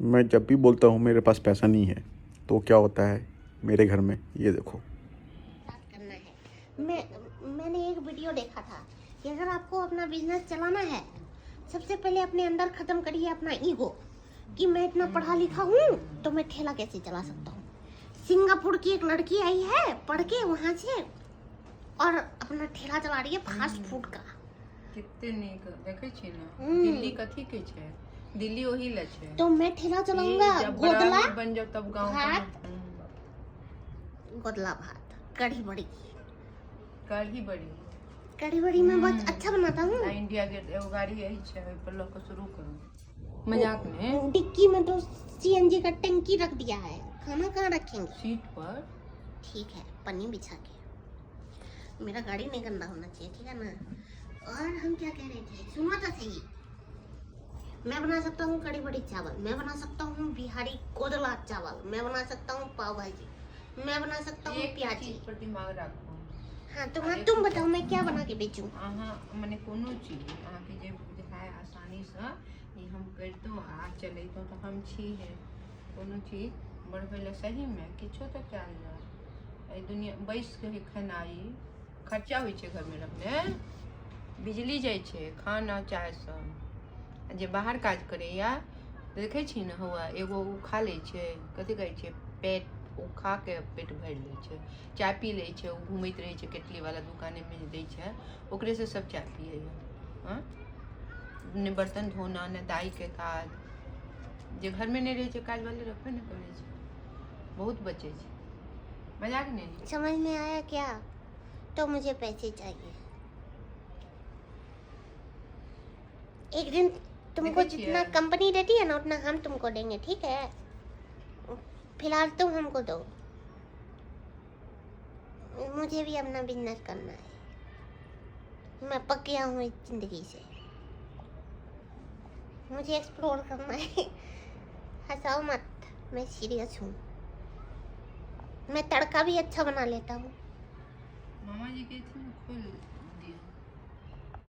मैं जब भी बोलता हूँ मेरे पास पैसा नहीं है, तो क्या होता है मेरे घर में, ये देखो। करना है। मैंने एक वीडियो देखा था कि अगर आपको अपना बिजनेस चलाना है, सबसे पहले अपने अंदर खत्म करिए अपना ईगो कि मैं इतना पढ़ा लिखा हूँ तो मैं ठेला कैसे चला सकता हूँ। सिंगापुर की एक लड़की आई है पढ़ के वहाँ से और अपना ठेला चला रही है फास्ट फूड का। कते नीक देखै छी ने। हम्म। दिल्ली कथी के छै, दिल्ली ओही ले छै। तो मैं ठेला चलाऊंगा। ई जब बड़ा गोदला आदमी बन जाओ तब गाँव का भात। गोदला भात, कढ़ी बड़ी। कढ़ी बड़ी। कढ़ी बड़ी मैं बहुत अच्छा बनाता हूँ। आ इंडिया गेट एगो गाड़ी यही छै, ओहि पर लऽ कऽ शुरू करू, मजाक ने। डिक्की में तो सीएनजी का टंकी रख दिया है, खाना कहाँ रखेंगे? सीट पर। ठीक है, पन्नी बिछा के। मेरा गाड़ी नहीं गंदा होना चाहिए, ठीक है ना? और हम क्या कह रहे थे, सुनो तो सही। मैं बना सकता हूँ कड़ी बड़ी चावल, मैं बना सकता हूँ बिहारी कोदला चावल, मैं बना सकता हूँ पाव भाजी, मैं बना सकता हूँ एक प्याजी। चीज पर दिमाग राखू। हाँ तो हाँ, तुम बताओ मैं क्या बना के बेचूँ? अहाँ मने कोनो चीज अहाँके जे बुझाय आसानीसँ, ई हम करितहुँ आ चलैतहुँ तऽ हम छी हे। कोनो चीज बढ़बै लए सहीमे किछो तऽ कयल जाय। एहि दुनिया बैस के खेनाइ खर्चा होइ छै, घरमे रहने बिजली जाइ छै, खाना चाय सब। आ जे बाहर काज करैया, देखै छी ने, हौआ एगो ओ खा लै छै, कथी कहै छै, पेट, ओ खा के पेट भरि लै छै, चाय पी लै छै। ओ घूमैत रहै छै, केटली वाला दुकानेमे जे दै छै, ओकरे से सब चाय पियैया। हँ, ने बर्तन धोना, ने दाइके काज। जे घरमे नहि रहै छै, काज वाली रखबे ने करै छै। बहुत बचै छै, मजाक नहि। समझ में आया क्या? तो मुझे पैसे चाहिए। एक दिन तुमको देखै छियै। जितना कंपनी देती है ना, उतना हम तुमको देंगे, ठीक है? फिलहाल तुम हमको दो। मुझे भी अपना बिजनेस करना है। मैं पक गया हूँ इस जिंदगी से, मुझे एक्सप्लोर करना है। हंसाओ मत, मैं सीरियस हूँ। मैं तड़का भी अच्छा बना लेता हूँ। मामा जी के खोल।